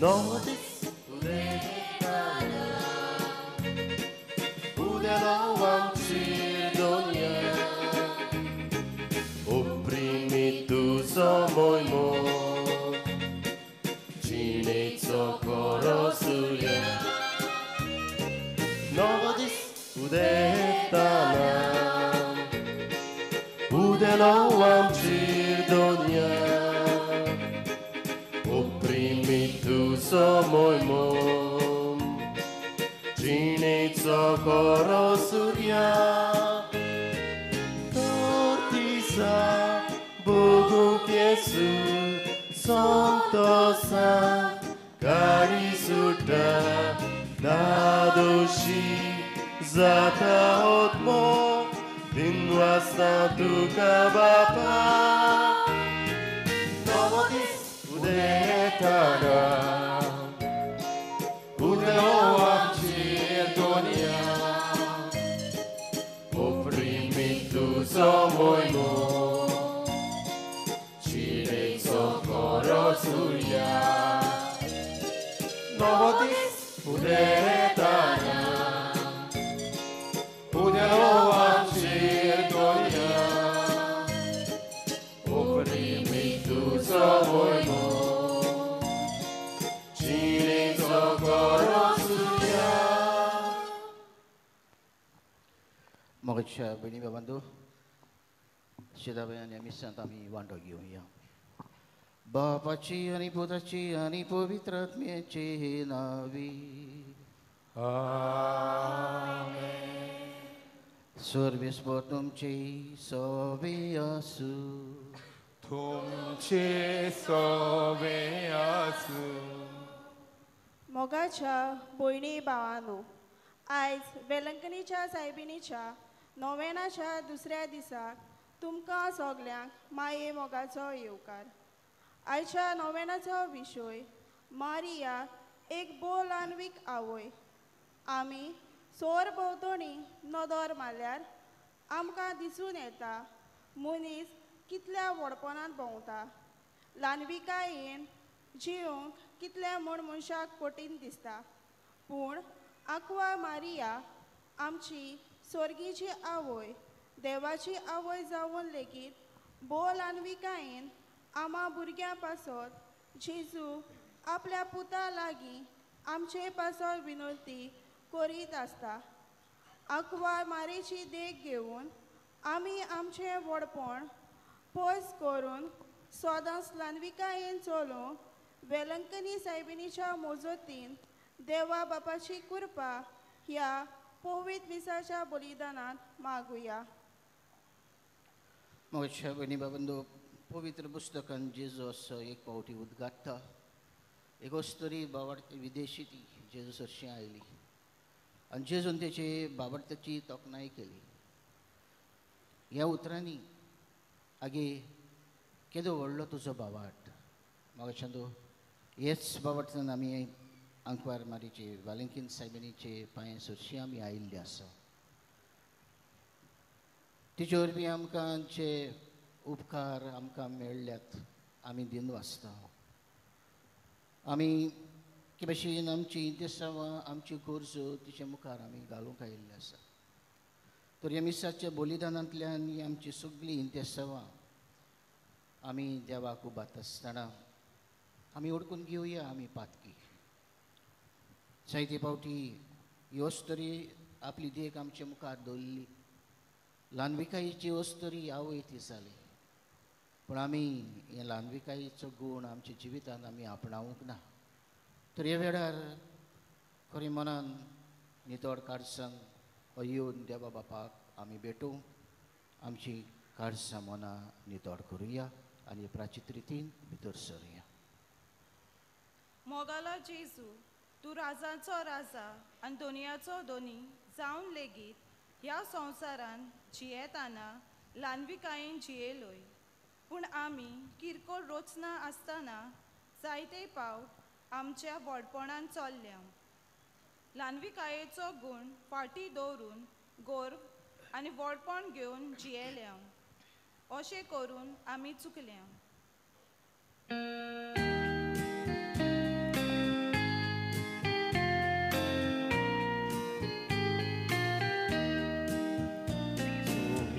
नवो दीस उदेताना उदेलो आमचेर दोनया ओप्रिमी तुजो मोयमो जिणेचो खरो सुर्या नवो दीस उदेताना उदेलो आमचेर दोनया ओप्रिमी तुजो मोयमो जिणेचो खरो सुर्या तर दिसा भोगूंक येसू संतोषा गाडी सुट्टा दादोशी जाता आत्मो दिनवासता तुका बापा नवो दीस उदेताना उदेलो आमचेर दोनया ओप्रिमी तुजो मोयमो जिणेचो खरो सुर्या नवो दीस उदेताना उदेलो आमचेर दोनया ओप्रिमी तुजो मोयमो जिणेचो खरो सुर्या. मोगाच्या भयणी बाबांनो, शेताबाई आनी मिसांत आमी वांटो घेवया. बापाची आनी पुताची आनी पवित्र आत्म्याचे नांवी आमेन. सर्वेस्पर तुमचे सवे आसूं. तुमचे सवे आसूं. मोगाच्या भयणी भावानो, आयज वेलंकनीच्या सायबिणीच्या नोवेनाच्या दुसऱ्या दिसाक तुमकां सगल्यांक माये मोगाचो येवकार. आयच्या नोवेनाचो विशय मारिया एक भोव ल्हानवीक आवय. आमी सोर भोंवतणी नदर मारल्यार आमकां दिसून येता मनीस कितल्या व्हडपणान भोंवता. ल्हानविकायेन जिवंक कितलें म्हूण मनशाक कठीण दिसता, पूण आंकवार मारिया आमची स्वर्गीची आवय, देवाची आवय जावन लेगीत भोव ल्हानविकायेन आमा भुरग्यां पासत जेजू आपल्या पुता लागीं आमचे पासत विनंती करीत आसता. आंकवार मारेची देख घेवन आमी आमचें व्हडपण पयस करून सदांच ल्हानविकायेन चलोवंक वेलंकनी सायबिणीच्या मोजतीन देवा बापाची कृपा ह्या पवित्र मिसाच्या बलिदानांत मागुया. मोगाच्या भयणी बाबांनो, पवित्र पुस्तकान जेजू असो एक फावटी उद्गाडटा. एक अस्तुरी बाबार्थ विदेशी ती जेजू सरशी आयली आनी जेजून तेचे बाबार्थाची तोखणाय केली. ह्या उतरांनी आगे केदो व्हडलो तुजो बाबाट. मोगाच्या तूं हेच बाबार्थान आमी आंकवार मारीचे वालेंकीन सायबिणीचे पांय सरशी आमी आयिल्ले आसा. तिचे वरवीं आमकां जे उपकार आमकां मेळ्ळ्यात आमी दिनवासता. आमी के भशेन आमची इंतेसांवां आमची गरजो तिचे मुखार आमी घालूंक आयिल्ले आसा. तर ह्या मिसाच्या बलिदानांतल्यान ही आमची सगळीं इंतेसांवां आमी देवाक उबात आसतना आमी ओडकून घेवया आमी पातकी. जायते फावटी ही अस्तुरी आपली देख आमचे मुखार दवरली. ल्हानविकायेची अस्तुरी आवय ती जाली, पूण आमी हे ल्हानविकायेचो गूण आमच्या जिवितांत आमी आपणावंक ना. तर ह्या वेळार खरें मनान नितळ काळजान येवन देवा बापाक आमी भेटूंक आमची काळजां मनां नितळ करुया आनी प्राचीत रितीन भितर सरुया. मोगालो जेजू, तूं राजाचो राजा आनी दोनयाचो दोनी जावन लेगीत ह्या संवसारान जियेताना ल्हानविकायेन जियेलोय, पूण आमी किरकोळ रचना आसतना जायते पावट आमच्या व्हडपणान चल्ल्या. ल्हानविकायेचो गूण फाटीं दवरून गोर्व आनी व्हडपण घेवन जियेल्या. अशें करून आमी चुकल्या.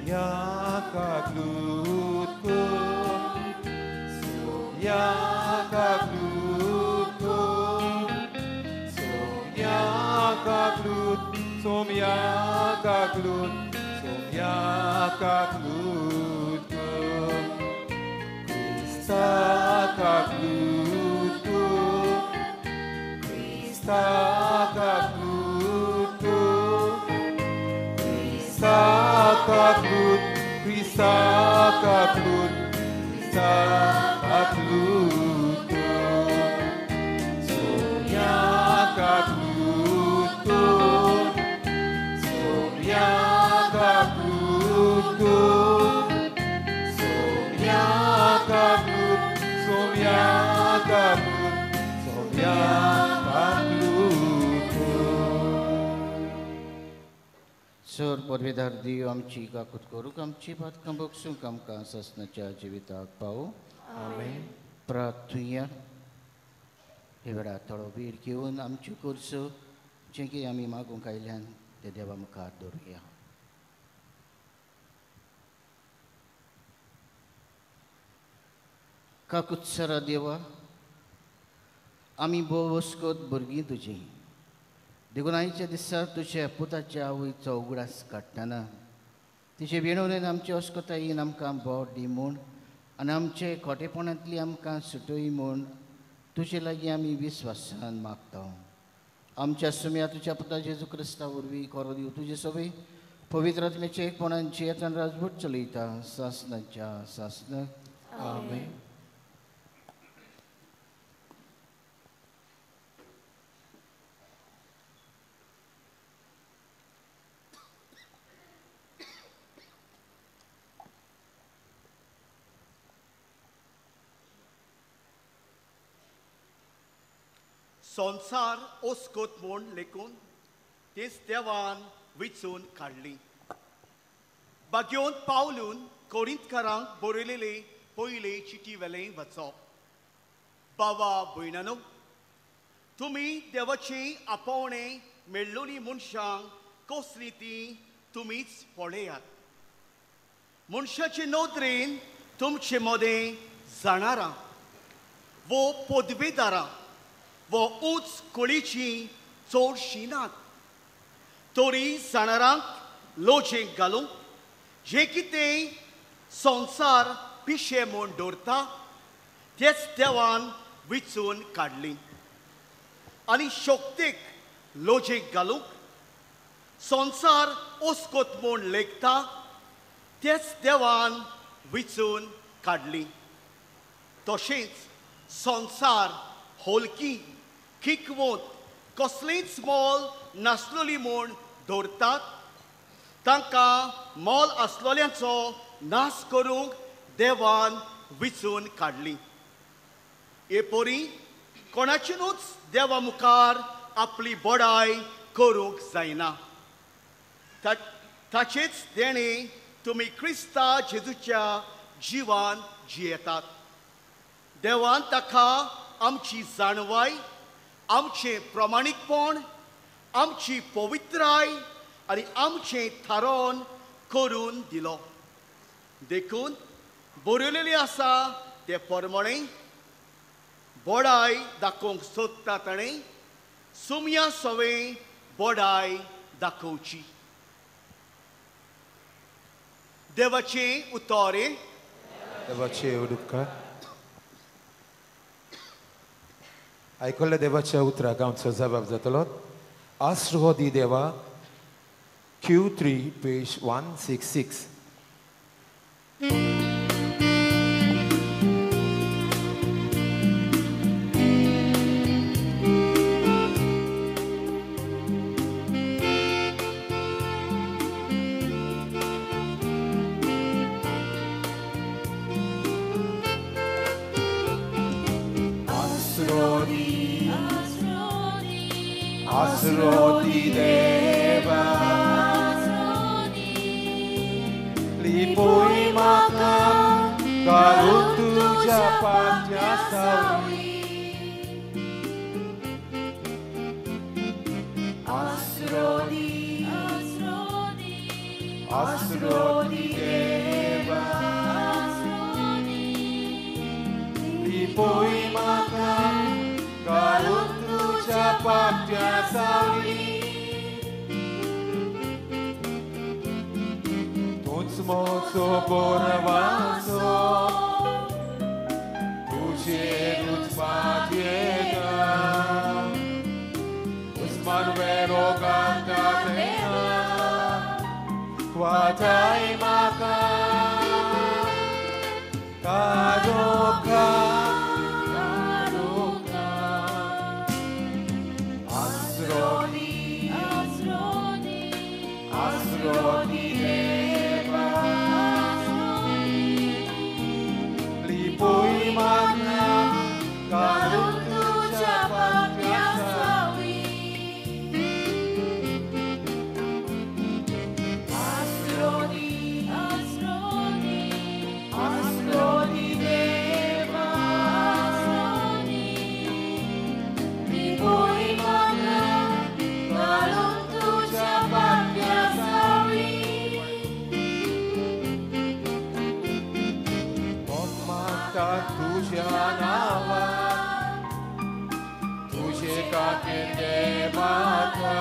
Sumyakaglutko, sumyakaglutko, sumyakaglut, sumyakaglut, sumyakaglutko. Kristakaglutko, Kristakaglutko, Kristakaglutko, Kristakaglutko, Kristakaglutko. Sumyakaglutko, sumyakaglutko, sumyakaglut, sumyakaglut, sumyakaglutko. Sir पदवीधार देव आमची काकूत करूंक आमची पातकां बगसूंक आमकां सासणाच्या जिविताक पावो. आमेन. प्रार्थुया. हे वेळार थोडो वेळ घेवन आमच्यो गरजो जें कितें आमी मागूंक आयल्यान तें देवा मुखार दवरुया. काकूत सरा देवा, आमी भोव वस्कोत भुरगीं तुजीं, देखून आयच्या दिसा तुज्या पुताच्या आवयचो उगडास काडटना तिचे विणवणेन आमचे अस्कोतायेन आमकां बोट दी म्हूण आनी आमचे खोटेपणांतली आमकां सुटय म्हूण तुजे लागीं आमी विस्वासान मागता. आमच्या सुम्या तुज्या पुता जेजू क्रिस्ता वरवीं करो दिव तुजे सगळी पवित्र आत्म्याचे एकपणान जियेतान राजभूट चलयता सासनाच्या सासनाक. आमेन. संवसार ओस्कोत म्हूण लेखून तेच देवान विचून काडली. बागेवन पावलून कोरिंतकारांक बरयलेले पयले चिटी वेलें वचप. बाबा भयणानो, तुमी देवाची आपोवणें मेळ्ळोली मनशांक कसली ती तुमीच पळयात. मनशाचे नदरेन तुमचे मदें जाणारां वो पदवेदारां वो उंच कुळीची चडशीं नात, तरी जाणारांक लोजेक घालूंक जें कितें संवसार पिशें म्हूण दवरता तेच देवान विचून काडली आनी शक्तीक लोजेक घालूंक संवसार ओस्कोत म्हूण लेखता तेच देवान विचून काडली. तशेंच संवसार होलकी किकवत कसलीच मोल नासलोली म्हूण दवरतात तांकां मोल आसलोल्यांचो नाश करूंक देवान विचून काडली. हे परी कोणाच्यानूच देवा मुखार आपली बडाय करूंक जायना. ताचेच देणें तुमी क्रिस्ता जेजूच्या जिवान जियेतात. देवान ताका आमची जाणवाय, आमचें प्रमाणीकपण, आमची पवित्राय आनी आमचें थारोवन करून दिलो. देखून बरयलेलें आसा ते प्रमाणें बडाय दाखोवंक सोदता ताणें सुमया सवें बडाय दाखोवची. देवाचें उतर. देवाचें उपकार. आयकल्ल्या देवाच्या उतराक आमचो जबाब जातलो. आसरो दी देवा, Q3 page 166. Asro di Deva, Lipui maka kalau tuja patya sawi. Asro di, Asro di Deva. पापट्या सावली तूंच मोचो बोरवाचो तुजेरूच पाटयेता उस्मान वेरो गाता तेना वाटाय म्हाका काळोखा काळोखा आसरो दी आसरो दी देवा लिपोय म्हाका घालून तुज्या पापट्या सावळी आसरो दी आसरो दी देवा लिपोय म्हाका घालून तुज्या पापट्या सावळी कोण मागता तुज्या नांवान तुजे खातीर देवाका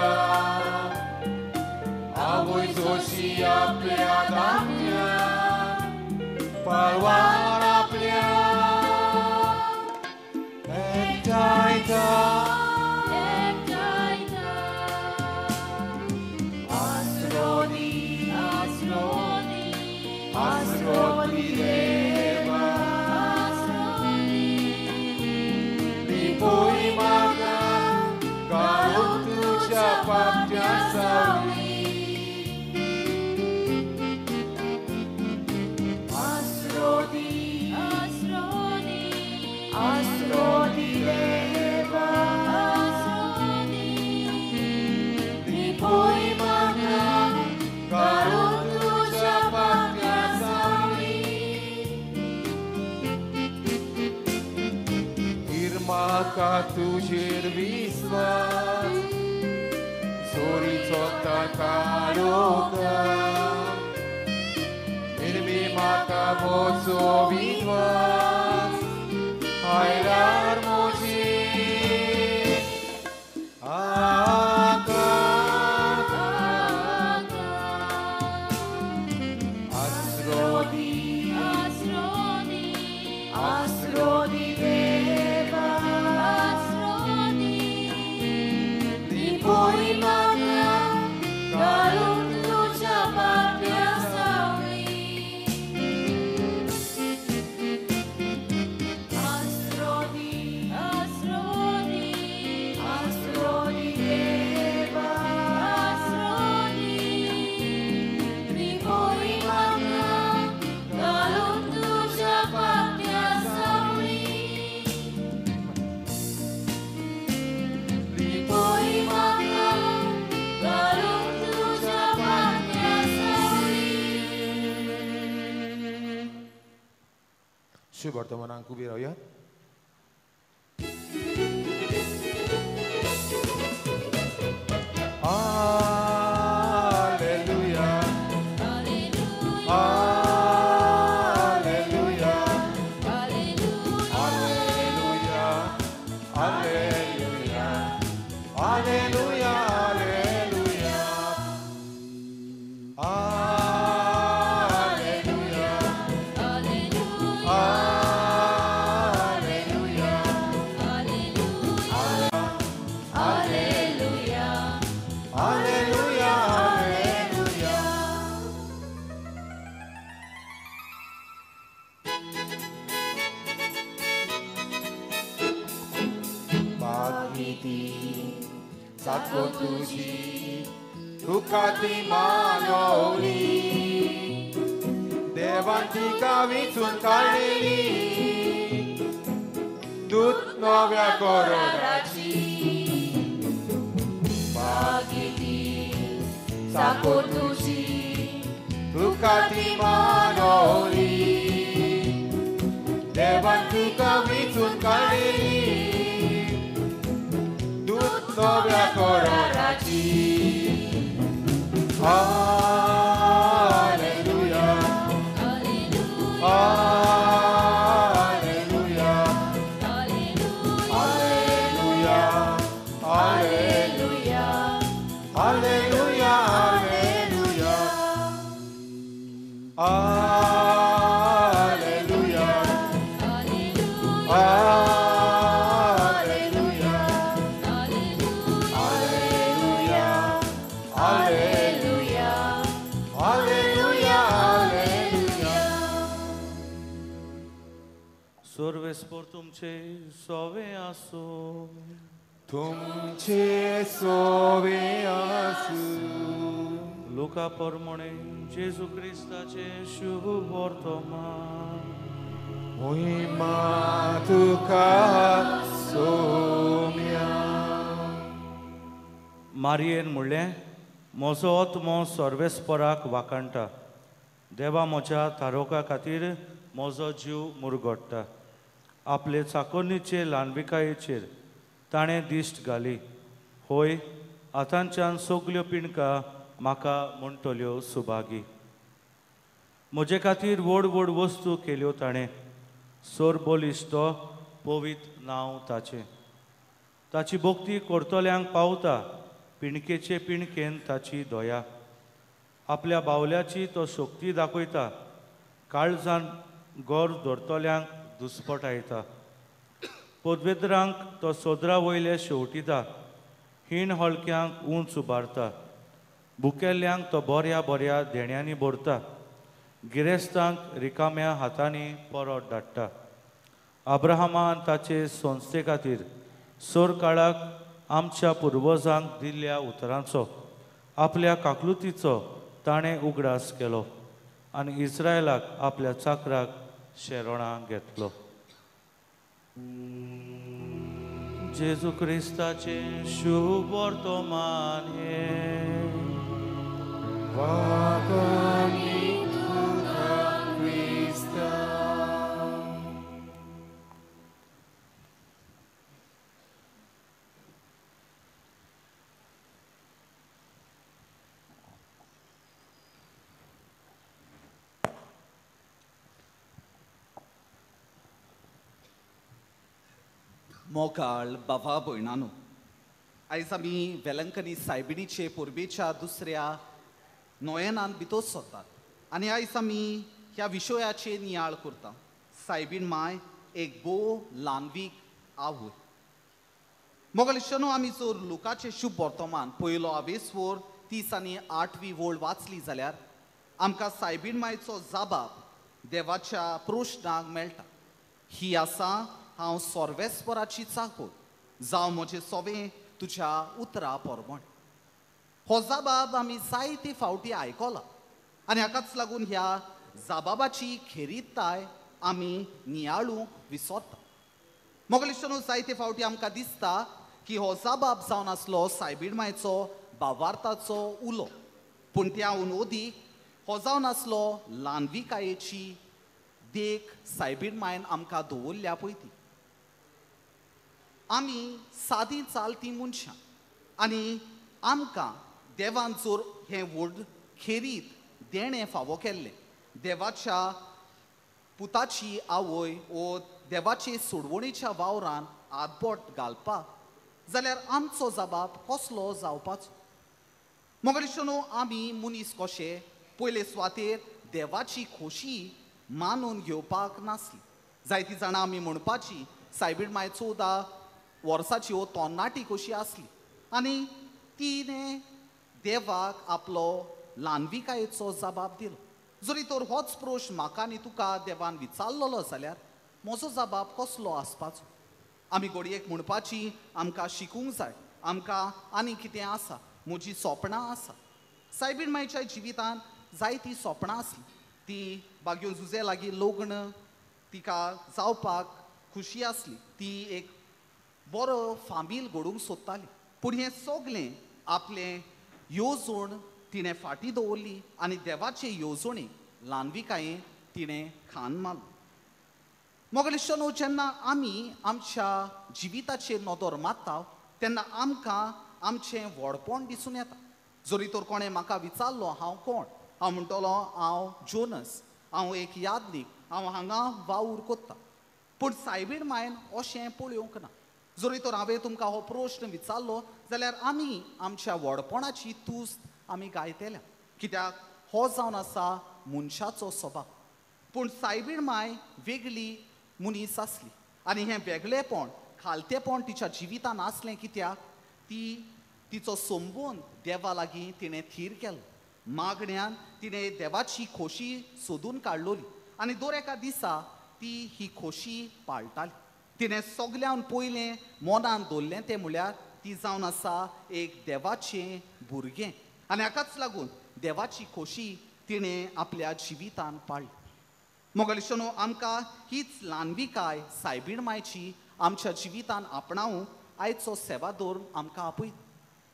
आवय जोशी आपल्या दामल्या पाळवार आपल्या एकठांयता आसरो दी आसरो दी देवा लिपोय म्हाका घालून तुज्या पापट्या सावळी आसरो दी आसरो दी देवा लिपोय म्हाका घालून तुज्या पापट्या सावळी म्हाका तुजेर विस्वास सोरी चोखता काळोखा निर्मी म्हाका मोचो विश्वास आयल्यार म्हजी आका आसरो दी आसरो दी देवा लिपोय म्हाका घालून तुज्या पापट्या सावळी आसरो दी आसरो दी देवा लिपोय म्हाका घालून तुज्या पापट्या सावळी लिपोय म्हाका घालून तुज्या पापट्या सावळी. शुभ वर्तमानांक उबी रावया. Alleluia, Alleluia, Alleluia, Alleluia, Alleluia, Alleluia, Alleluia, Alleluia, Alleluia, Alleluia. बागीती सातको तुजी तुका ती मानवली देवान तिका विचून काडलेली दूत नव्या कोरोनाची बागीती साको तुजी तुका ती मानवली देवान तुका विचून काडलेली दूत नव्या कोरोनाची. Alleluia, Alleluia, Alleluia, Alleluia. सर्वेस्पोर तुमचे सोवे आसो. तुमचे सोवे आसूं. लुका परमणे जेजू क्रिस्ताचे शुभ वर्तमान. महिमा तुका सोम्या. मारियेन म्हणलें, म्हजो आत्मो सर्वेस्पराक वाखाणटा, देवा म्हज्या तारोका खातीर म्हजो जीव मुरगोडटा. आपले चाकोन्नीचे ल्हानविकायेचेर ताणें दिश्ट घाली. होय, आतांच्यान सगल्यो पिणकां म्हाका म्हणटल्यो सुभागी. म्हजे खातीर व्हड व्हड वस्तू केल्यो ताणें. सोर बलिश्ट तो पवित्र नांव ताचें. ताची भक्ती करतल्यांक पावता, पिणकेचे पिणकेन ताची दया. आपल्या बावल्याची तो शक्ती दाखयता, काळजान गोर धरतल्यांक दुस्पटायता. पदवेदरांक तो सोदरा वयले शेवटिता, हीण हलक्यांक उंच उबारता. भुकेल्ल्यांक तो बऱ्या बऱ्या देण्यांनी भरता, गिरेस्तांक रिकाम्या हातांनी परत धाडटा. अब्राहमान ताचे संस्थे खातीर सोर काळाक आमच्या पुर्वजांक दिल्ल्या उतरांचो आपल्या काकलुतीचो ताणें उगडास केलो आनी इस्रायलाक आपल्या चाकराक शेरणां घेतलो. जेजू क्रिस्ताचें शुभ वर्तमान हें. वाखाणी तुका क्रिस्ता. मोगाळ बाबा भयणानो, आयज आमी वेलंकनी सायबिणीचे परबेच्या दुसऱ्या नोयेनान भितर सरतात आनी आयज आमी ह्या विशयाचेर नियाळ करता. सायबीण माय एक भोव ल्हानवीक आवय. मोगाळ, आमी जर लुकाचें शुभ वर्तमान पयलो आवेसवर 30 आनी 8वी वळ वाचली जाल्यार आमकां सायबीण मायचो जाबाब देवाच्या प्रश्नाक मेळटा. ही आसा हांव सर्वेस्पराची चाकर, जावं म्हजें सोवें तुज्या उतरा प्रमाण. हो जाबाब आमी जायते फावटी आयकला आनी हाकाच लागून ह्या जाबाबाची खेरीतताय आमी नियाळूंक विसरता. मोगलिश्टनो, जायते फावटी आमकां दिसता की हो जाबाब जावन आसलो सायबीण मायचो बावार्थाचो उलो, पूण त्याहून अदीक हो जावन आसलो ल्हानविकायेची देख सायबीण मायन आमकां दवरल्या पळय ती. आमी सादी चालती मनशां आनी आमकां देवान जर हें व्हड खेरीत देणें फावो केल्लें, देवाच्या पुताची आवय ओ देवाचे सोडवणेच्या वावरान हातबोट घालपाक जाल्यार आमचो जबाब कसलो जावपाचो? मोगलिश्टनो, आमी मनीस कशे पयले सुवातेर देवाची खोशी मानून घेवपाक नासली. जायती जाणां आमी म्हणपाची सायबीण माय 14 वर्साची हो तरणाटी कशी आसली आनी तिणें देवाक आपलो ल्हानविकायेचो जबाब दिलो. जरी तर होच प्रश्न म्हाका आनी तुका देवान विचारलेलो जाल्यार म्हजो जबाब कसलो आसपाचो? आमी घडयेक म्हणपाची आमकां शिकूंक जाय, आमकां आनी कितें आसा, म्हजी सोपणां आसा. सायबीण मायच्या जिवितान जायतीं सोपणां आसलीं. ती बागयो जुजे लागीं लग्न तिका जावपाक खुशी आसली, ती एक बरो फामील घडोवंक सोदताली, पूण हें सगलें आपलें येवजण तिणें फाटीं दवरली आनी देवाचे येवजणेक ल्हानविकायेन तिणें खान मारलो. मोगलिश्टनो, जेन्ना आमी आमच्या जिविताचेर नदर मारता तेन्ना आमकां आमचें व्हडपण दिसून येता. जरी तर कोणें म्हाका विचारलो हांव कोण, हांव म्हणटलो हांव जोनस, हांव एक यादनीक, हांव हांगा वावर कोत्ता. पूण सायबीण मायन अशें पळोवंक ना. जरी तर हांवें तुमकां हो प्रश्न विचारलो जाल्यार आमी आमच्या व्हडपणाची तुस्त आमी गायतल्या, कित्याक हो जावन आसा मनशाचो स्वभाव. पूण सायबीण माय वेगळी मनीस आसली आनी हें वेगळेपण खालतेपण तिच्या जिवितान आसलें, कित्याक ती तिचो संबंद देवा लागीं तिणें थीर केलो. मागण्यान तिणें देवाची खोशी सोदून काडलोली आनी दर एका दिसा ती ही खोशी पाळटाली. तिणें सगल्यान पयलें मनान दवरलें तें म्हळ्यार ती जावन आसा एक देवाचें भुरगें आनी हाकाच लागून देवाची खोशी तिणें आपल्या जिवितान पाळ्ळी. मोगलिशनो, आमकां हीच ल्हानविकाय सायबीण मायची आमच्या जिवितान आपणावूंक आयचो सेवादोर आमकां आपयता.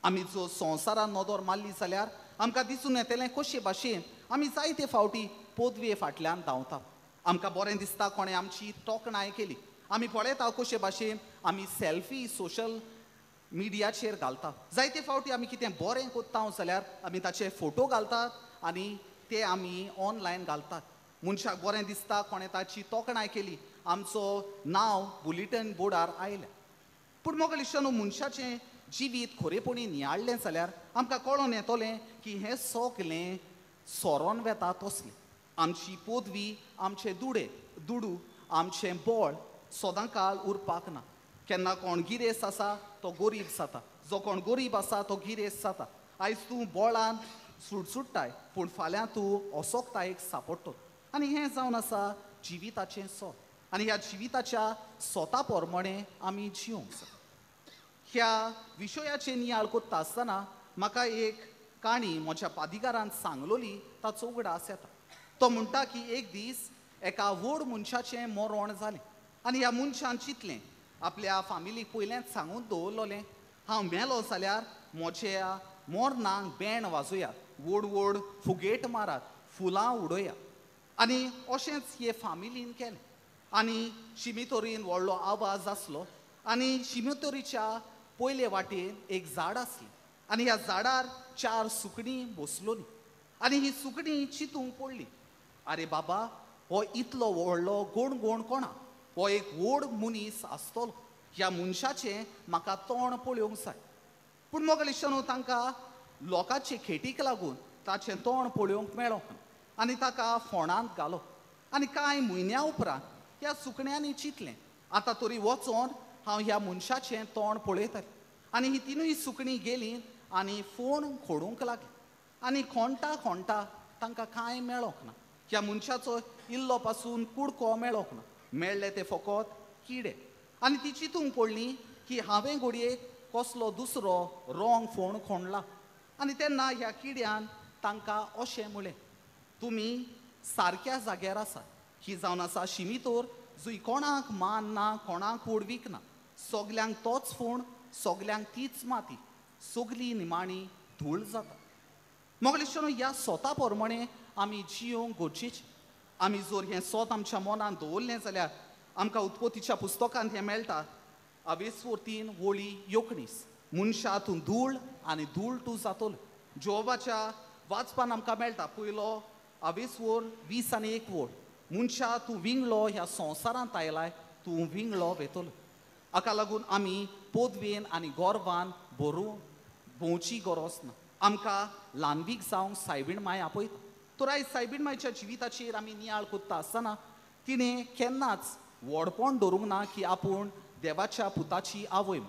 आमी जो संवसारान नदर मारली जाल्यार आमकां दिसून येतलें कशे भाशेन आमी जायते फावटी पदवे फाटल्यान धांवतात. आमकां बरें दिसता कोणें आमची तोखणाय केली, आमी पळयता कशे भाशेन आमी सेल्फी सोशल मिडियाचेर घालता. जायते फावटी आमी कितें बरें करता जाल्यार आमी ताचे फोटो घालतात आनी ते आमी ऑनलायन घालतात. मनशाक बरें दिसता कोणें ताची तोखणाय केली, आमचो नांव बुलेटीन बोर्डार आयलें. पूण मोगलिशानो, मनशाचें जिवीत खरेपणी नियाळ्ळें जाल्यार आमकां कळोन येतलें की हें सगलें सोरोन वेता तसलें. आमची पदवी, आमचे दुडू, आमचें बळ सदां काळ उरपाक ना. केन्ना कोण गिरेस्त आसा तो गरीब जाता, जो कोण गरीब आसा तो गिरेस्त जाता. आयज तूं बळान सुटसुट्टाय पूण फाल्यां तूं असोकतायेक सापडटलो. आनी हें जावन आसा जिविताचें सोत आनी ह्या जिविताच्या सोता प्रमाणें आमी जिवंक जाय. ह्या विशयाचेर नियाळ करता आसतना म्हाका एक काणी म्हज्या पादिकारान सांगलोली ताचो उगडास येता. तो म्हणटा की एक दीस एका व्हड मनशाचें मरण जालें आनी ह्या मनशान चिंतलें आपल्या फामिलीक पयलेंच सांगून दवरलोलें, हांव मेलो जाल्यार म्हज्या मरणाक बँड वाजोयात, व्हड व्हड फुगेट मारात, फुलां उडयात. आनी अशेंच हे फामिलीन केलें आनी शिमितोरीन व्हडलो आवाज आसलो आनी शिमितोरीच्या पयले वाटेन एक झाड आसलें आनी ह्या झाडार चार सुकणीं बसलोलीं आनी ही सुकणीं चिंतूंक पडली, आरे बाबा हो इतलो व्हडलो गोणगोण कोणा, हो एक व्हड मनीस आसतलो, ह्या मनशाचें म्हाका तोंड पळोवंक जाय. पूण मोगलिशानो, तांकां लोकांचे खेटीक लागून ताचें तोंड पळोवंक मेळोंक ना आनी ताका फोंडांत घालो. आनी कांय म्हयन्या उपरांत ह्या सुकण्यांनी चिंतलें आतां तरी वचोन हांव ह्या मनशाचें तोंड पळयतलें. आनी ही तिनूय सुकणीं गेलीं आनी फोण खोडूंक लागली आनी खोंडटा खोंडटा तांकां कांय मेळोंक ना. ह्या मनशाचो इल्लो पासून कुडको मेळोंक ना, मेळ्ळे ते फकत किडे. आनी ती चिंतूंक पडली की हांवें घडयेक कसलो दुसरो रोंग फोण खोंडला. आनी तेन्ना ह्या किड्यान तांकां अशें म्हळें, तुमी सारक्या जाग्यार आसात, ही जावन आसा शिमितोर जंय कोणाक मान ना, कोणाक व्हडवीक ना, सगल्यांक तोच फोण, सगल्यांक तीच माती, सगली निमाणी धूळ जाता. मोगलिशानो, ह्या सोता प्रमाणें आमी जियोंक गरजेचें. आमी जर हें सोत आमच्या मनान दवरलें जाल्यार आमकां उत्पत्तीच्या पुस्तकांत हें मेळटा, अवेसवर 3 वळी 19, मनशा तूं धूळ आनी धूळ तूं जातलो. जोबाच्या वाचपान आमकां मेळटा पयलो अवेसवर 20 आनी 1 वळ, मनशा तूं विंगलो ह्या संवसारांत आयलाय, तूं विंगलो वेतलो. हाका लागून आमी पदवेन आनी गोरवान भरून भोंवची गरज ना. आमकां ल्हानवीक जावंक सायबीण माय आपयता. तर आयज सायबीण मायच्या जिविताचेर आमी नियाळ करता आसतना तिणें केन्नाच व्हडपण दवरूंक ना की आपूण देवाच्या पुताची आवय.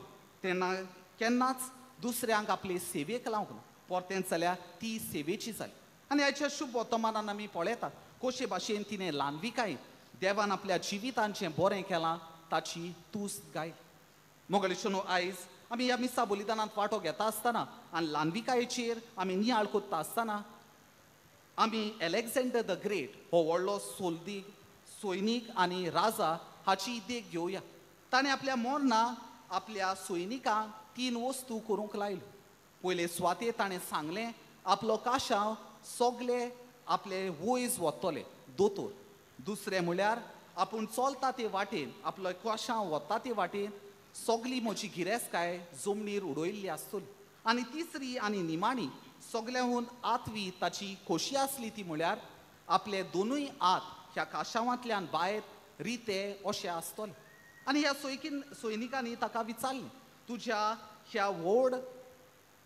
तेन्ना केन्नाच दुसऱ्यांक आपले सेवेक लावंक ना, परतेंच जाल्यार ती सेवेची जाली. आनी आयच्या शुभ वर्तमानान आमी पळयतात कशे भाशेन तिणें ल्हानविकायेन देवान आपल्या जिवितान जें बरें केलां ताची तुस्त गायली. मोगलिशानो, आयज आमी ह्या मिसा बलिदानांत वांटो घेता आसतना आनी ल्हानविकायेचेर आमी नियाळ करता आसतना आमी एलेक्झांडर the great हो व्हडलो सैनीक आनी राजा हाची देख घेवया. ताणें आपल्या मरणाक आपल्या सैनिकांक 3 वस्तू करूंक लायल्यो. पयले सुवातेर ताणें सांगलें आपलो काशांव सगले आपले वयज वतले दोतोर. दुसरें म्हळ्यार आपूण चलता ते वाटेन आपलो काशांव वता ते वाटेन सगली म्हजी गिरेस्तकाय जमनीर उडयल्ली आसतली. आनी तिसरी आनी निमाणी सगल्यांहून आठवी ताची खोशी आसली ती म्हळ्यार आपले दोनूय हात ह्या काशावांतल्यान भायर रिते अशें आसतले. आनी ह्या सैनिकांनी ताका विचारलें, तुज्या ह्या व्हड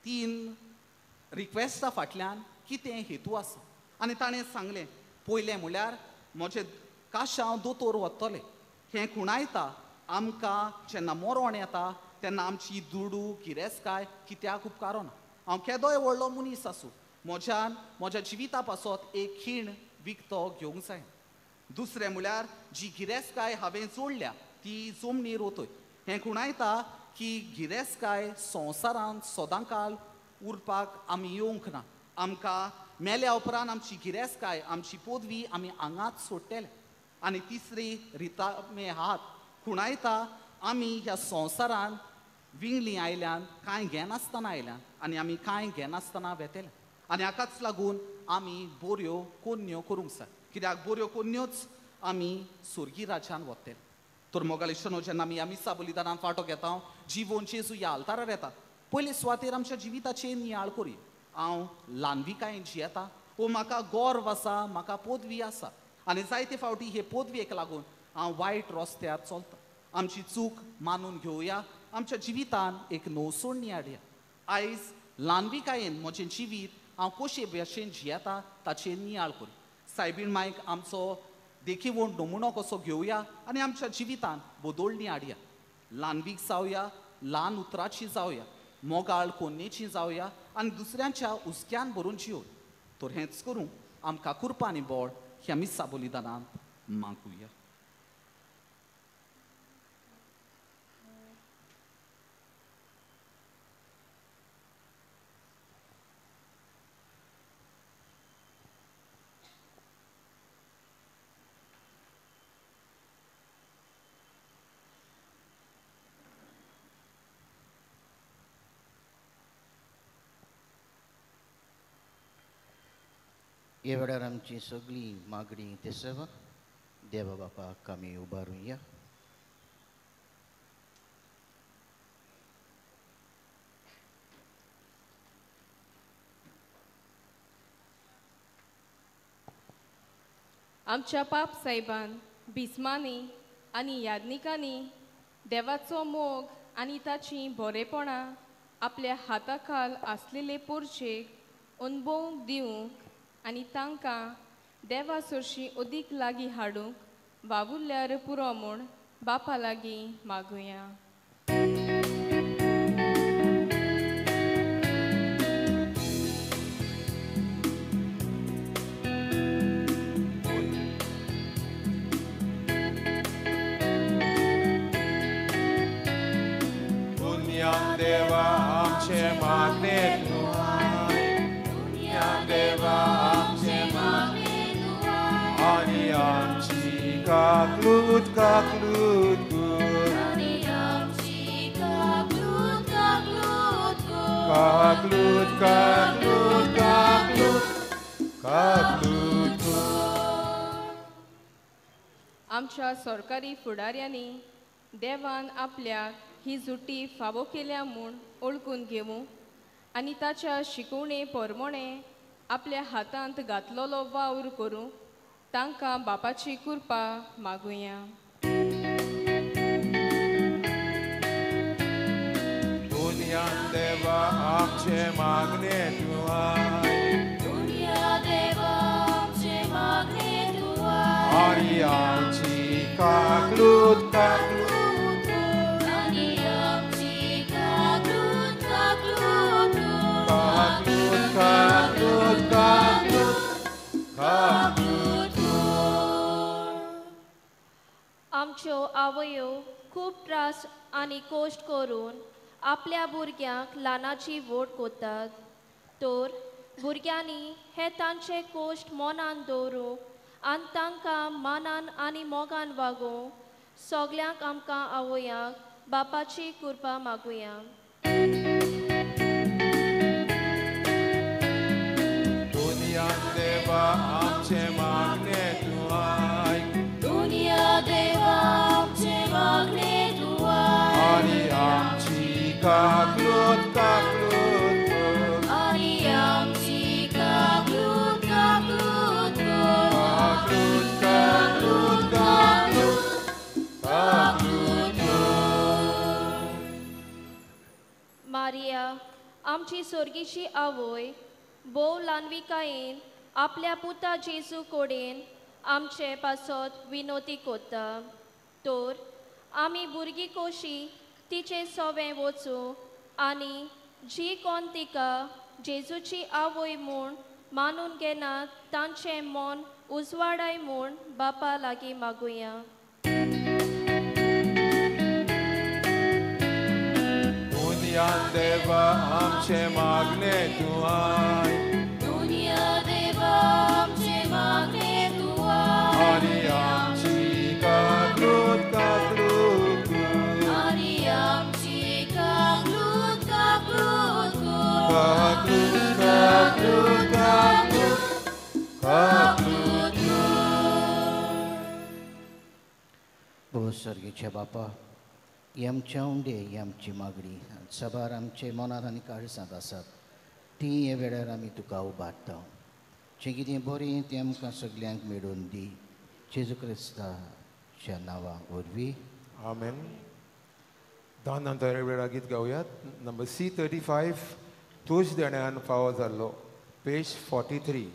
3 रिक्वेस्टा फाटल्यान कितें हेतू आसा? आनी ताणें सांगलें, पयलें म्हळ्यार म्हजें काशांव दोतोर वतले, हें खुणायता आमकां जेन्ना मरण येता तेन्ना आमची दुडू गिरेस्तकाय कित्याक उपकारना. हांव केदोय व्हडलो मनीस आसूं, म्हज्यान म्हज्या जिविता पासत एक खीण विकतो घेवंक जाय. दुसरें म्हळ्यार जी गिरेस्तकाय हांवें जोडल्या ती जमनीर वतय. हें खुणायता की गिरेस्तकाय संवसारांत सदांकाळ उरपाक आमी येवंक ना. आमकां मेल्या उपरांत आमची गिरेस्तकाय, आमची पदवी आमी हांगाच सोडटले. आनी तिसरी रितामे हात खुणायता आमी ह्या संवसारांत विंगली आयल्यान, कांय घेनासतना आयल्यान आनी आमी कांय घेनासतना वेतले. आनी हाकाच लागून आमी बऱ्यो कोन्यो करूंक जाय, कित्याक बऱ्यो कोन्योच आमी स्वर्गी राज्यान वतले. तर मोगालिश्टनो, जेन्ना आमी ह्या मिसा बलिदानान फांटो घेता, जिवोन जेजू ह्या आल्तारार येता, पयले सुवातेर आमच्या जिविताचेर नियाळ करुया. हांव ल्हानविकायेन जियेता वो म्हाका गर्व आसा, म्हाका पदवी आसा आनी जायते फावटी हे पदवेक लागून हांव वायट रस्त्यार चलता. आमची चूक मानून घेवया, आमच्या जिवितान एक नवसोडणी हाडया. आयज ल्हानविकायेन म्हजें जिवीत हांव कशे भशेन जियेता ताचेर नियाळ करुया. सायबीण मायक आमचो देखीवण नमुनो कसो घेवया आनी आमच्या जिवितान बदोळणी हाडया. ल्हानवीक जावया, ल्हान उतराची जावया, मोगाळ कोन्नेची जावया आनी दुसऱ्यांच्या हुस्क्यान भरून जिवन. तर हेंच करूं आमकां कृपा आनी बळ ह्या मिसा बलिदानांत मागुया. ह्या वेळार आमची सगळी मागणी ते सेवा देवा बापाक आमी उबारुया. आमच्या पाप साहेबान, बिस्मांनी आनी याज्ञिकांनी देवाचो मोग आनी ताचीं बरेपणां आपल्या हाताखाल आसलेले पोरचेक अणभवूंक दिवंक आनी तांकां देवा सरशीं अदीक लागीं हाडूंक वावुरल्यार पुरो म्हूण बापा लागीं मागुया. पुण्यान देवा आमचें मागणें तूं आयक, पुण्यान देवा आमचें मागणें तूं आयक आनी आमची काकलूत काकलूत कर, आनी आमची काकलूत काकलूत कर, काकलूत काकलूत काकलूत काकलूत कर. आमच्या सरकारी फुडाऱ्यांनी देवान आपल्याक ही जुटी फावो केल्या म्हूण ओळखून घेवूं आनी ताच्या शिकवणे परमणे आपल्या हातांत घातलेलो वावर करूंक तांकां बापाची कृपा मागुया. पुण्यान देवा आमचें मागणें तूं आयक, पुण्या देवा आमचें मागणें तूं आयक आनी आमची काकलूत काकलूत आनी आमची काकलूत काकलूत काकलूत काकलूत काकलूत काकलूत. आमच्यो आवयो खूब त्रास आनी कश्ट करून आपल्या भुरग्यांक ल्हानाची व्हड करतात, तर भुरग्यांनी हे तांचे कश्ट मनान दवरूंक आनी तांकां मानान आनी मोगान वागोवंक सगल्यांक आमकां आवयांक बापाची कृपा मागुया. पुण्यान देवा आमचें मागणें तूं आयक, पुण्या देवा आमचें मागणें तूं आयक आनी आमची काकलूत काकलूत कर, आनी आमची काकलूत काकलूत कर, काकलूत काकलूत काकलूत काकलूत कर. मारिया आमची स्वर्गीची आवय भोव ल्हानविकायेन आपल्या पुता जेजू कडेन आमचे पासत विनोती करता, तर आमी भुरगीं कशी तिचे सवें वचूं आनी जी कोण तिका जेजूची आवय म्हूण मानून घेनात तांचें मन उजवाडाय म्हूण बापा लागीं मागुया. दुनिया देवा आमचे मागणे तूं I, दुनिया देवा आमचे मागणे तूं I, आनी आमची काकलूत काकलूत कर, आनी आमची काकलूत काकलूत कर, काकलूत काकलूत काकलूत काकलूत कर. भोव सर्गीच्या बापा, ही आमच्या उंडे, ही आमची मागणी सबार आमचे मनांत आनी काळजांत आसात ती हे वेळार आमी तुका उबारता. जें कितें बरें तें आमकां सगल्यांक मेळोवन दी, जेजू क्रिस्ताच्या नांवा वरवीं आमेन. दान नंतर वेळा गीत गावयात नंबर C35, तूज देण्यान फावो जाल्लो, पेज 43.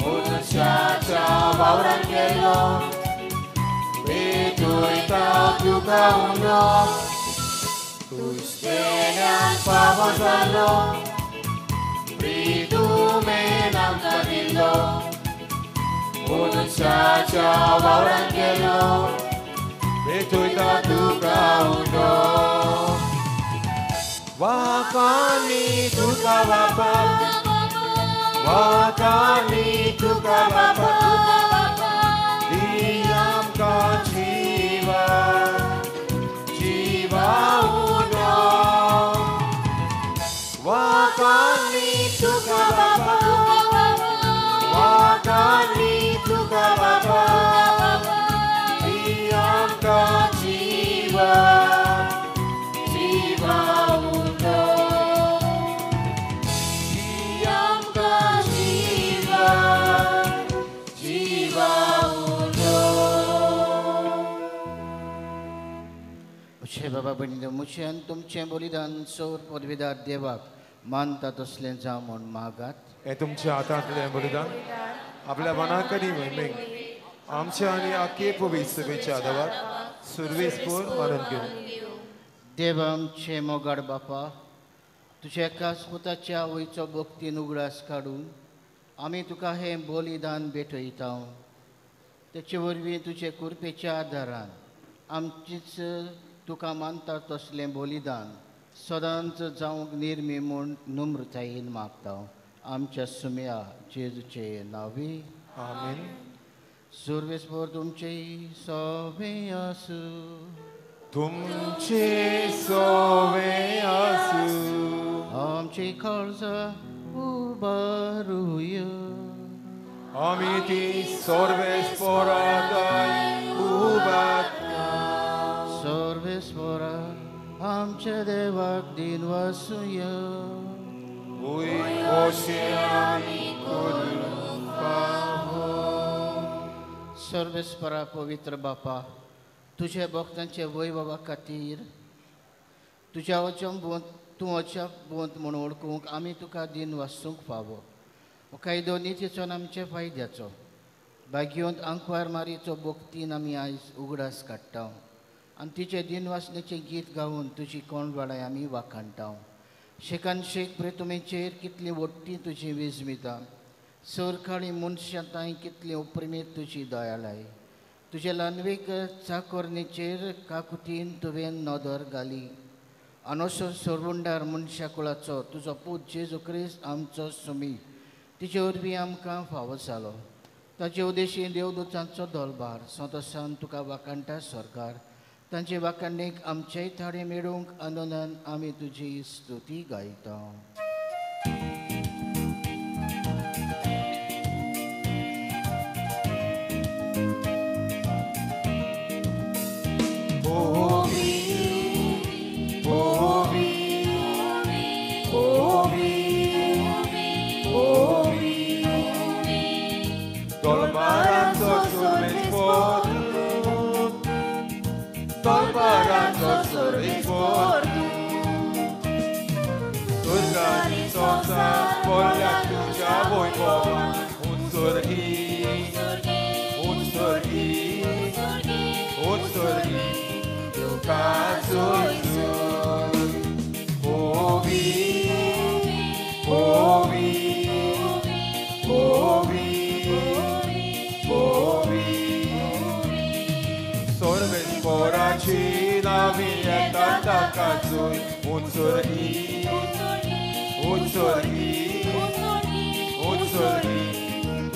मनशाच्या वावरान गेलो, पेटयता तुका उलो, तुज देण्यान फावो जालो, प्रितुमेन आमकां दिलो, मनशाच्या वावरान गेलो, पेटयता तुका उलो. वाकानी तुका बापा, वाकानी तुका बापा, दी आमकां जिवा, जिवा उलो. वाकानी तुका बापा, वाकानी तुका बापा, दी आमकां जिवा, जिवा उलो. बाबा भयणीनो, मुझें आनी तुमचें बलिदान सौर पदवीदार देवाक मानता तसलें जावं म्हूण मागात. हें तुमच्या हातांतलें बलिदान आपल्या मनाकरी मोहिमेक आमच्या आनी आखे पवित्र सभेच्या आदावाक सुरवेसपूर मानून घेवं. देव आमचे मोगाड बापा, तुज्या एकाच पुताच्या आवयचो भक्तीन उगडास काडून आमी तुका हें बलिदान भेटयता. तेचे वरवीं तुजे कृपेच्या आदारान आमचीच तुका मानता तसलें बलिदान सदांच जावंक निर्मी म्हूण नम्रतायेन मागता. आमच्या सुम्या जेजूचे नांवी आमेन. सुरवेस्पर तुमचे सोवे आसूं, तुमचे सोवे आसूं, आमची काळजां उबारुया, आमी ती सर्वेस्पराक उबारता. सर्वेस्परा आमच्या देवाक दिन वासुया, सर्वेस्परा पवित्र बापा, तुझ्या भक्तांचे वैभवा खातीर तुज्या अचंबूंत तूं अचंबूंत म्हूण वळखूंक आमी तुका दिन वासूंक फावो. कायदो नितीचो आनी आमच्या फायद्याचो भाग्योंत आंकवार मारीचो भक्तीन आमी आयज उगडास काडटा आनी तिचे दिनवासनेचें गीत गावन तुजी कोंडवाडाय आमी वाखाणटा. शेकान शेक प्रेतुमेचेर कितली वट्टी तुजी विजमिता, सरकाळी मनशां तांय कितली उपरिमीत तुजी दयालाय. तुजे ल्हानवीक चाकोरणीचेर काकुतीन तुवें नदर घाली आनी सरवंडार मनशा कुळाचो तुजो पूत जेजू क्रिस्त आमचो सुमी तिचे वरवीं आमकां फावो जालो. ताचे उदेशी देवदूतांचो दलबार संतोसान तुका वाखाणटा सरकार, तांचे वाखाणीक आमचेय थाडे मेळूंक आनंदान आमी तुजी स्तुती गायता. Tolbaranto चोयसून ओवी ओवी ओवी ओवी सोरवेस्पोराची नावी येता ताका चोय उंचोरी उंचोरी उंचोरी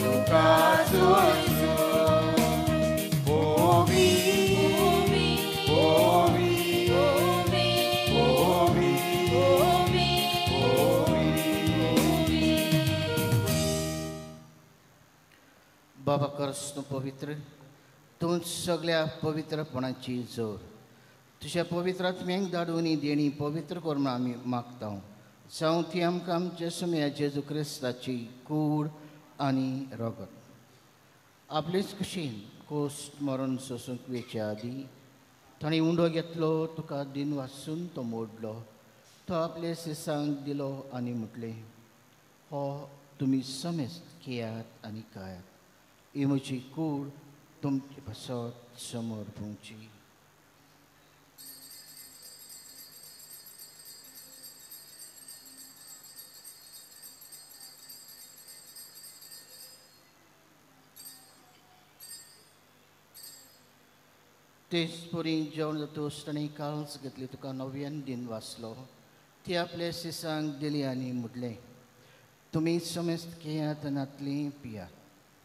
तुका चोयसून ओवी ओवी ओवी ओवी. बाबा करस तूं पवित्र, तूं सगळ्या पवित्रपणाची जोर. तुज्या पवित्र आत्म्यांक धाडून ही देणी पवित्र कर म्हूण आमी मागता. जावं ती आमकां आमच्या सुम्या जेजू क्रिस्ताची कूड आनी रगत. आपलेच कुशीन कोस्ट मरण सोसूंक वेचे आदीं ताणें उंडो घेतलो, तुका दिन वासून तो मोडलो, तो आपले सिसांक दिलो आनी म्हटलें, हो तुमी समेस्त घेयात आनी खायात, ही म्हजी कूड तुमचे पासत समोर पोवची. तेच परी जेवण जातकच ताणें काल्स घेतली, तुका नव्यान दिन वाचलो, ती आपल्या सिसांक दिली आनी म्हटलें, तुमी समेस्त घेयात आनी नातली पियात,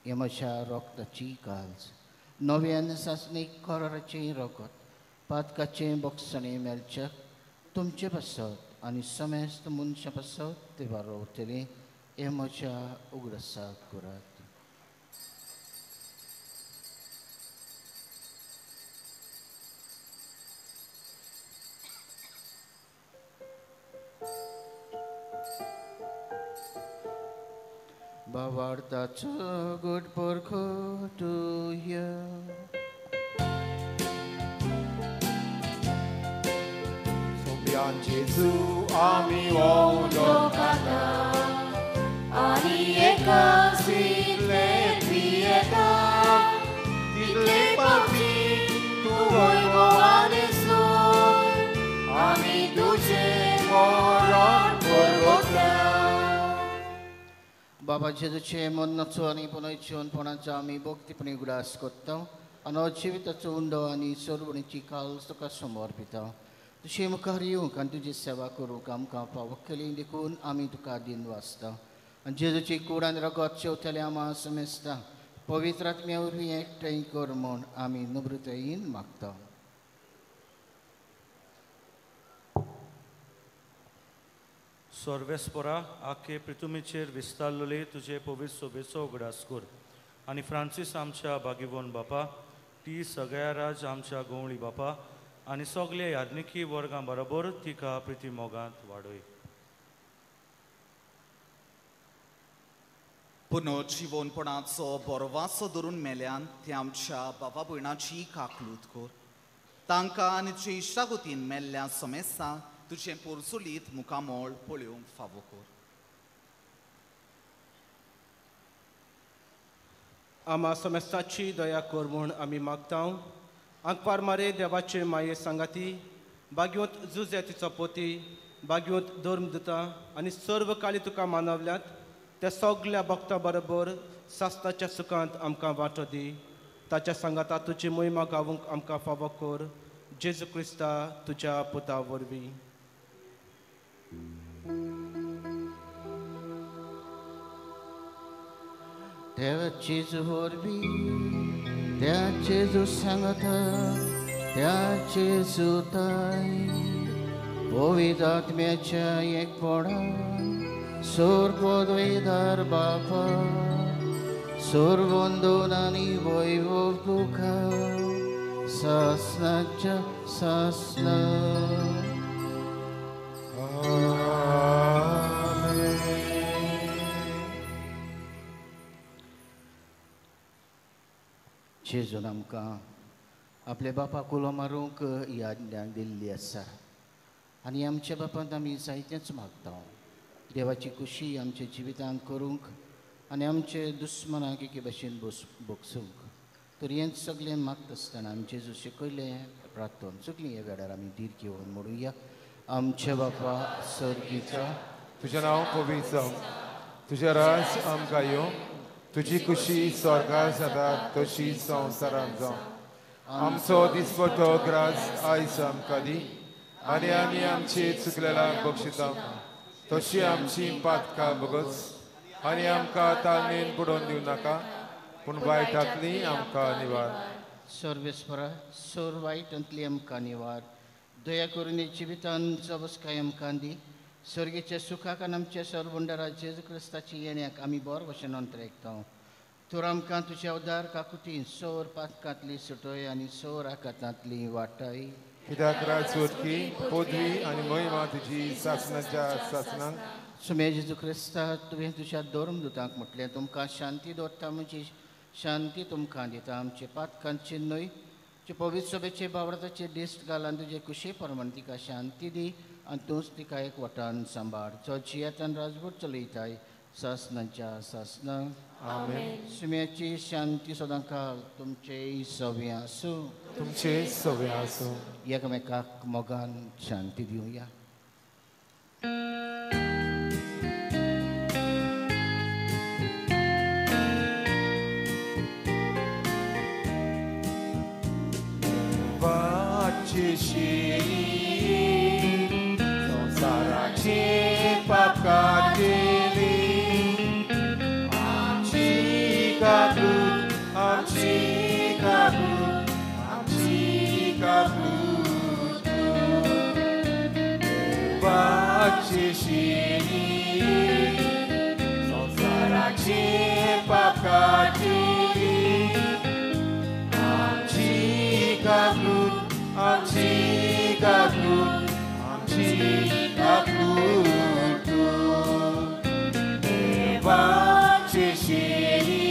हें म्हज्या रोगताची काल्स, नव्यान सासणीक कराराचें रगत, पातकाचें बोगसणें मेळचें तुमचे पासत आनी समेस्त मनशां पासत ते वारोवतलें, हें म्हज्या उगडासाक करात. भावार्थाचो गुड परखो तुया. सोंप्यान जेजू आमी उदो खाता आनी एका सितले पियेता तितले पापी तूं वैभवान सोड आमी तुजें मरण परगटल्या. बाबा जेजूचे मरणाचो आनी पुनर्जिवनपणाचो आमी भक्तीपणी उगडास करता आनी जिविताचो उंडो आनी सर्वणीची काल्स तुका समर्पिता. तुजे मुखार येवंक आनी तुजी सेवा करूंक आमकां फावो केली देखून आमी तुका दिन वाचता. आनी जेजूची कूड आनी रगत शेवतले आमा समेस्ता पवित्र आत्म्या वरवीं एकठांय कर म्हूण आमी नम्रतायेन मागता. सर्वेस्पोरा आखे पृथुमीचेर विस्तारलेले तुजे पवित्र सोबेचो उगडास कर आनी फ्रांसीस आमच्या बागिवोन बापा, ती सगळ्या राज आमच्या गवळी बापा आनी सगळे याज्ञिकी वर्गां बरोबर तिका प्रिती मोगांत वाडय. पुनर्जिवनपणाचो बरवासो धरून मेल्यान ते आमच्या बाबा भयणाची काकलूत कर, तांकां आनी तुजे इश्टागतीन मेल्ल्या समेस्तांक तुजें पोरसुलीत मुखामळ पळोवंक फावो कर. आमा समेस्ताची दया कर म्हूण आमी मागता. आंकवार मारे देवाचे माये सांगाती बागयोंत जुजे तिचो पोती बागयोंत धर्म दिता आनी सर्व काली तुका मानवल्यात त्या सगल्या भक्ता बरोबर सासणाच्या सुखांत आमकां वांटो दी. ताच्या सांगाता तुजी मोहिमा गावूंक आमकां फावो कर, जेजू क्रिस्ता तुज्या पुता वरवीं. देवाची वरवीं, त्या जेजू सांगता, त्या जेजू ताय पवित्र आत्म्याच्या एकपणान सोर पदवीदार बापा सोर वंदून आनी वैभव तुका सासणाच्या सासणा. जेजून आमकां आपल्या बापाक उलो मारूंक ही आज्ञा दिल्ली आसा आनी आमच्या बापांत आमी जायतेंच मागता. देवाची खुशी आमच्या जिवितांत करूंक आनी आमचे दुस्मनाक एके भशेन भोगसूंक. तर हेंच सगळें मागता आसतना आमी जेजू शिकयलें प्रार्थन सगळीं ह्या वेळार आमी धीर घेवन म्हणुया. आमच्या बापा सर्गीचा, तुजें नांव पवित्र जावं, तुजें राज आमकां येवं, तुजी खुशी स्वर्गार जाता तशी संवसारांत जावं. आमचो दिसपट्टो ग्रास आयज आमकां दी, आनी आमी आमची चुकलेलां बक्षिता तशी आमची पातकां बगस, आनी आमकां ताळमेन बुडोवन दिवं नाका, पूण वायटांतली आमकां निवार. सर्वेस्परा सोर वायटांतली आमकां निवार, दया करून जिवितान जबसकाय आमकां दी. सर्गेच्या सुखाक आनी आमच्या सरबंडारा जेजू क्रिस्ताची येण्याक आमी बरो भशेन अंतरेकता. तर आमकां तुज्या उदार काकुतीन सोर पातकांतली सुटय आनी सोर आकातांतली वाटाय. कित्याक राजवटकी पदवी आनी महिमा तुजी सासणाच्या सासणाक. सुमे जेजू क्रिस्ता, तुवें तुज्या धर्मदुतांक म्हटलें, तुमकां शांती दवरता, म्हजी शांती तुमकां दिता. आमचे पातकांचे न्हय, तुजे पवित्र सभेचे बावराताचे दिश्ट घाल आनी तुजे कुशे प्रमाण तिका शांती दी आनी तूंच तिका एक वटान सांबाळ, जो जियेतान राजवट चलयताय सासणाच्या सासणाक. आमेन. सुम्याची शांती सदांकाळ तुमचे सवे आसूं. तुमचे सवे आसूं. एकामेकाक मोगान शांती दिवया. संवसाराची पापकां केली, आमची काकूत, आमची काकूत, आमची काकूत. देवाची शिरी संवसाराची पापकां केली, आमची काकूत, आमची काकूत, आमची काकूत. देवाची शिरी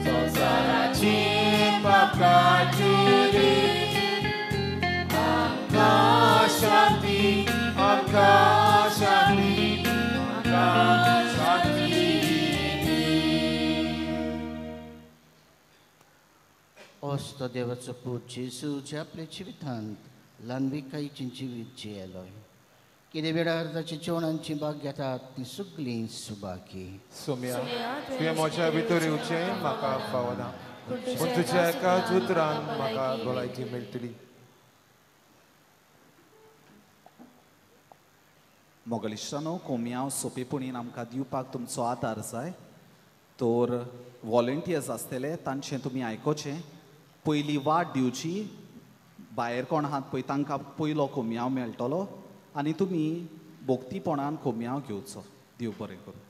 संवसाराची पापकां केली, आमकां शांती, आमकां शांती, आमकां शांती. असतो देवाचो पूत जेजू, जे आपल्या जिवितांत ल्हानविकायेचें जिवीत जियेलो, कितें वेळार ताच्या जेवणांची भाग घेतात ती सगळीं सुबाकी. सोम्या, तुवें म्हज्या भितर येवचें म्हाका फावना, पूण तुज्या एकाच उतरान म्हाका भलायकी मेळटली. मोगलिश्टानो, कोमयांव सोंपेपणीन आमकां दिवपाक तुमचो आदार जाय. तर वॉलंटियर्स आसतले, तांचें तुमी आयकोचें. पयली वाट दिवची, भायर कोण आहात पळय तांकां पयलो कोमयांव मेळटलो आनी तुमी भोक्तीपणान कोमयांव घेवचो. देव बरें करूं.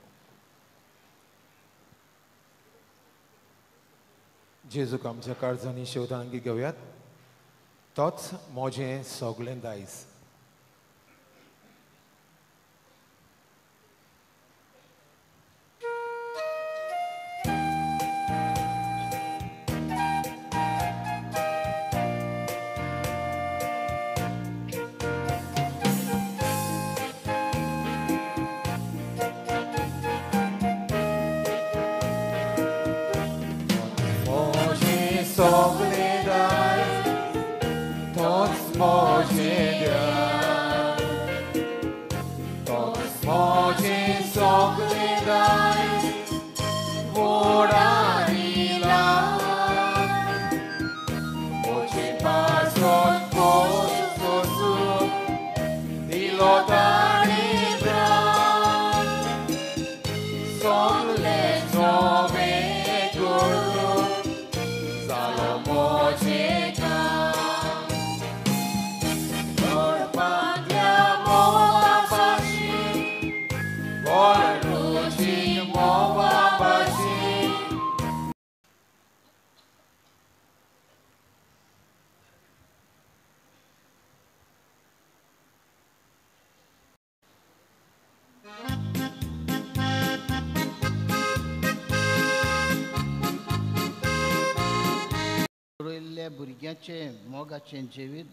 जेजूक आमच्या काळजांनी शेवटांगी घेवयात. तोच म्हजें सगळें दायज. सगळें दायज तोच म्हजें ध्यान, तोच म्हजें सगळें दायज, व्हड आनी ल्हान. म्हजे पासत सोसून दिलो ताणें प्राण, सगळें नवें करून जालो म्हजें काम. घडपांतल्या मोवा भाशेन, गोड रुचीक मोवा भाशेन. रोयल्ल्या भुरग्याचें मोगाचें जिवीत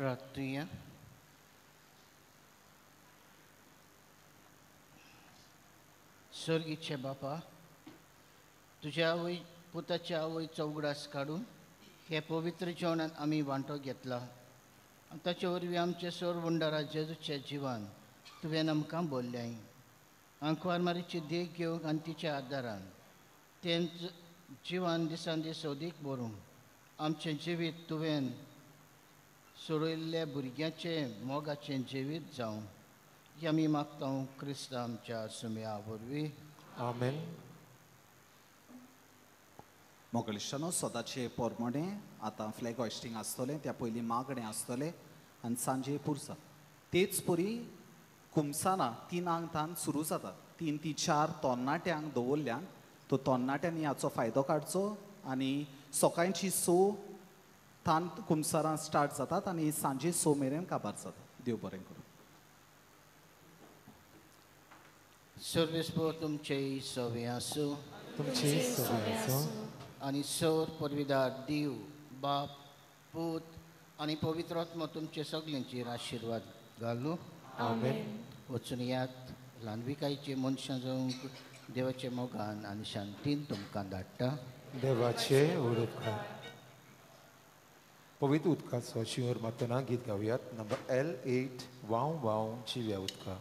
प्रार्थुया. स्वर्गीचे बापा, तुज्या आवय पुताच्या आवयचो उगडास काडून हे पवित्र जेवणान आमी वांटो घेतला आनी ताचे वरवीं आमचे सोरवंडारा जेजूच्या जिवान तुवें आमकां बोल्ल्याय. आंकवार मारीची देख घेवंक आनी तिच्या आदारान तेंच जिवान दिसान दीस अदीक बरूंक आमचें जिवीत तुवें सोडयल्ल्या भुरग्याचें मोगाचें जिवीत जावं ही आमी मागता क्रिस्त आमच्या सुम्या वरवीं. आमेन. मोगलिश्टानो, सदांचे पोरमोणे आतां फ्लॅग हॉयस्टींग आसतलें, त्या पयलीं मागणें आसतलें आनी सांजे पुरसा. तेच परी कुमसारां 3 तान सुरू जाता. 3 ते 4 तरणाट्यांक दवरल्यान तो तरणाट्यांनी हाचो फायदो काडचो आनी सकाळची 6 तान कुमसारां स्टार्ट जातात आनी सांजे 6 मेरेन काबार जाता. देव बरें करूं. सर्वेस्पोर तुमचेय सवे आसूं. तुमचेय सवे आसूं. आनी सर परविदार देव बाप पूत आनी पवित्र आत्मो तुमचे सगल्यांचेर आशिर्वाद घालूं. आमेन. वचून यात ल्हानविकायचे मनशां जावंक देवाचे मोगान आनी शांतीन तुमकां धाडटा. देवाचे उदकार पवित्र उदकाचो शिंवर मारतना गीत गावयात. नंबर L8 वाव वाव जिव्या उदका.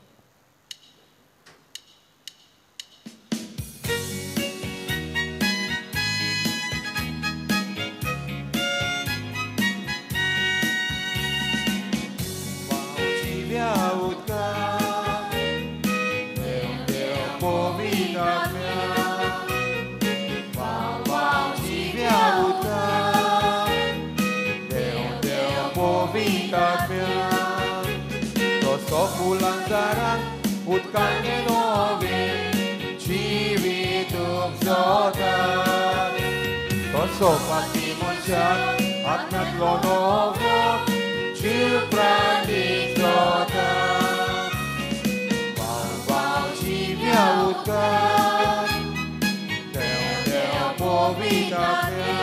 उदकांगे नवे जिवीत उपजता तसो पापी मनशाक आत्म्यांतलो नवो जीव प्राणी जाता. वाव वाव जिव्या उदकाक देव देव पवित्र.